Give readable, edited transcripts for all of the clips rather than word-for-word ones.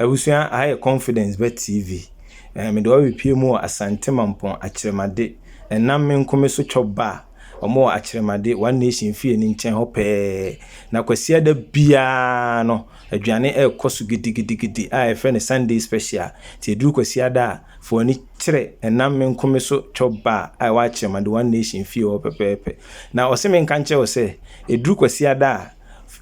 Abusua, aha yɛ Confidence Bɛ TV. Mede wo abɛpue mu wɔ Asante Mampɔn Akyerɛmade. Ɛnam me nko me so twɔ ba a, wɔwɔ Akyerɛmade One Nation fie no nkyɛn hɔ pɛɛ. Na Kwasiada biara no, aduane ɛrekɔ so gidigidigidi a yɛfrɛ no Sunday special. Nti ɛduru Kwasiada a, fa w'ani kyerɛ ɛnam me nko me so twɔ ba a ɛwɔ Akyerɛmade One Nation fie hɔ pɛpɛɛpɛ. Na ɔse menka nkyerɛ wo sɛ, ɛduru Kwasiada a,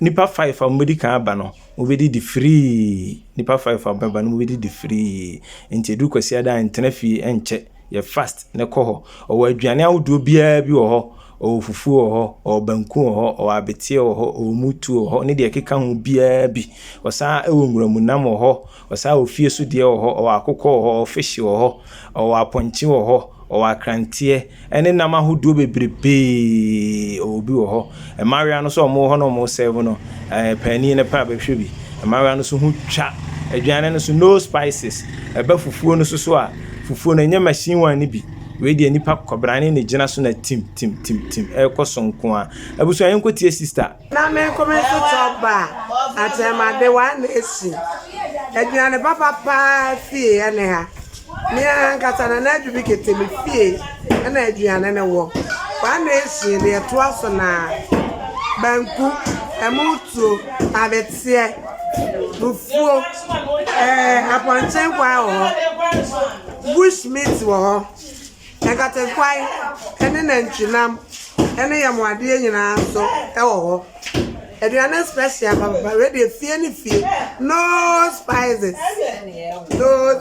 nipa 5 a wɔbɛdi kan aba no, mobɛdidi free. Nipa 5 a wɔbɛba no, mobɛdidi free. Nti ɛduru Kwasiada a, ntena fie nkyɛ. Yɛ fast na kɔ hɔ. Ɔwɔ aduane ahodoɔ biara bi wɔ hɔ. Ɔwɔ fufuo wɔ hɔ, ɔwɔ banku wɔ hɔ, ɔwɔ abeteɛ wɔ hɔ, ɔwɔ mutuo wɔ hɔ ne deɛ ɛkeka ho biara bi. Ɔsan wɔ nwuramunam wɔ hɔ, ɔsan wɔ fie so deɛ wɔ hɔ, ɔwɔ akokɔ wɔ hɔ, ɔwɔ fish wɔ hɔ, ɔwɔ apɔnkye wɔ hɔ, ɔwɔ akranteɛ ne nam ahodoɔ bebrebee ɔwɔ bi wɔ hɔ. Mmaayewa no nso a wɔwɔ hɔ na wɔresɛɛve no, panin no pɛ a bɛhwɛ bi. Mmaayewa no nso ho twa. Aduane no nso no spices. Ɛba fufuo no nso so a, fufuo no ɛnyɛ machine one no bi. Wei deɛ nipa kɔbrane na gyina so na tim tim tim tim ɛrekɔ so nko ara. Abusua, yɛnkɔtie sister. Na me nko me nso chop bar Akyerɛmade One Nation aduane papa paa fie ɛne ha. Me ankasa Nana Adwo kete me fie ɛna aduane no wɔ. One Nation deɛ ɛtoa so naa. Banku, ɛmo tuo, abeteɛ, fufuo, apɔnkye nkwan wɔ hɔ, bush meat wɔ hɔ, nkatenkwan ɛne nantwinam ɛne yɛmoadeɛ nyinaa nso ɛwɔ hɔ. Aduane special papa, wei deɛ fie ne fie, no spices, no.